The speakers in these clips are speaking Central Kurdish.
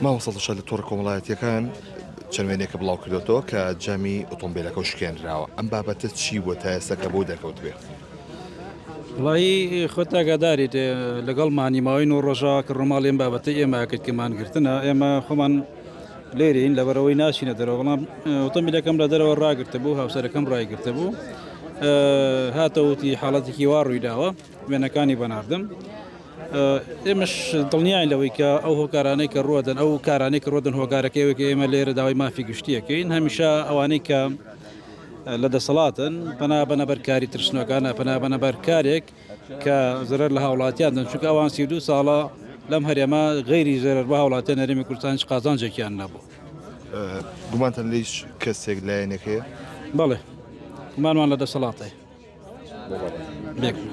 مامۆستا دڵشاد لە تۆڕە کۆمەڵایەتیەکان چەند وێنەیەکە بڵاو کردۆتەوە کە جامی ئۆتۆمبیلەکە شکێنراوە ئەم بابەتە چی بووە تا ئێستا کە بۆ دەرکەوت بێ؟ وڵی خۆت ئاگاداریت لەگەڵ مانی ماوەی نۆ ڕۆژە کە ڕۆماڵی ئەم بابەتەی ئێمە کرد کە مانگرتنە ئێمە خۆمان لێرین لەبەرەوەی ناچینە دەرەوە بەڵام ئۆتۆمبیلەکەم لە دەرەوە ڕاگرتە بوو هاوسەرەکەم ڕایگرتە بوو هاتەوتی حاڵەتێکی وا ڕوویداوە وێنەکانی بەناردم ئێمەش دڵنیاین لەوەی کە ئەو هۆکارانەی کە ڕوەدەن ئەو کارانەی کە ڕۆدەن هۆکارەکەی ئەوەی کە ئێمە لێرە داوای مافی گشتیەکەین هەمیشە ئەوانەی کە لە دەسەڵاتن پەنا بەنە بەر کاری ترسنۆکانە پەنا بەنە بەر کارێک کە زەرەر لە هاوڵاتیان دەن چونکە ئەوان 32 ساڵە لەم هەرێمە غەیری زەرەر بە هاوڵاتیان هەرێمی کوردستان هیچ قازانجێکیان نەبوو. گومانتان لە هیچ کەسێک لایەنێک هەیە؟ بەڵێ گومانمان لە دەسەڵاتە.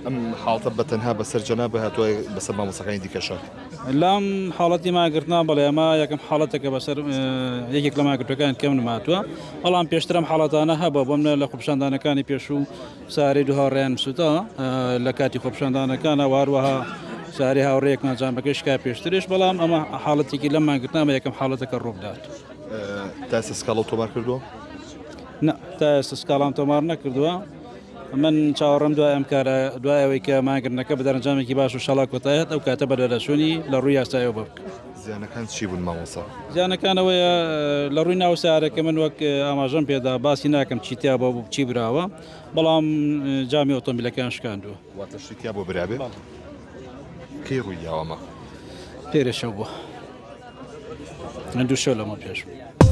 ئەم حاڵتە بە تەنها بەسەر جەنابت هاتووە بەسەر مامۆستاکانی دیکەشە؟ لام حاڵەتی ماگرتنا بەڵێ ئەمە یەکەم حاڵەتێکە بەسەر یەکێک لە ماگرتەکان کەم نماتوە بەڵام پێشترم حاڵەتانە هەبوو بۆم لە خۆپشاندانەکانی پێشوو سارەی دوو هاوڕێیان سوتا لە کاتی خۆپشاندانەکانە واروەها ساری هاوڕێیەکمان جامەکەی شکا پێشترش بەڵام ئەمە حاڵەتێکی لەم مانگرتنامە یەکەم حاڵەتەکە ڕووبدات. تا ئێستا سکاڵەو تۆمار کردووە؟ نا تا ئێستا سکاڵام تۆمار نەکردووە. من چاوەڕێم دوای ئەم کارە دوای ئەوەی کە مانگرتنەکە بە دەرەنجامێکی باش و شەڵا کۆتایی هات ئەو کاتە بەدواداچوونی لە ڕووی یاسایەوە بۆ بکەم. زیانەکان چی بوون مامۆستا؟ زیانەکان ئەوەیە لە ڕووی ناو سەیارەکە من وەک ئاماژەم پێدا باسی ناکەم چی تیا بوو چی براوە بەڵام جامی ئۆتۆمبیلەکەیان شکاندووە. واتە شتی تیا بۆ برابێ؟ کەی ڕووی داوە ئەمە؟ پێرێ شەو بووە. دوو شەو لەمە پێش بوو.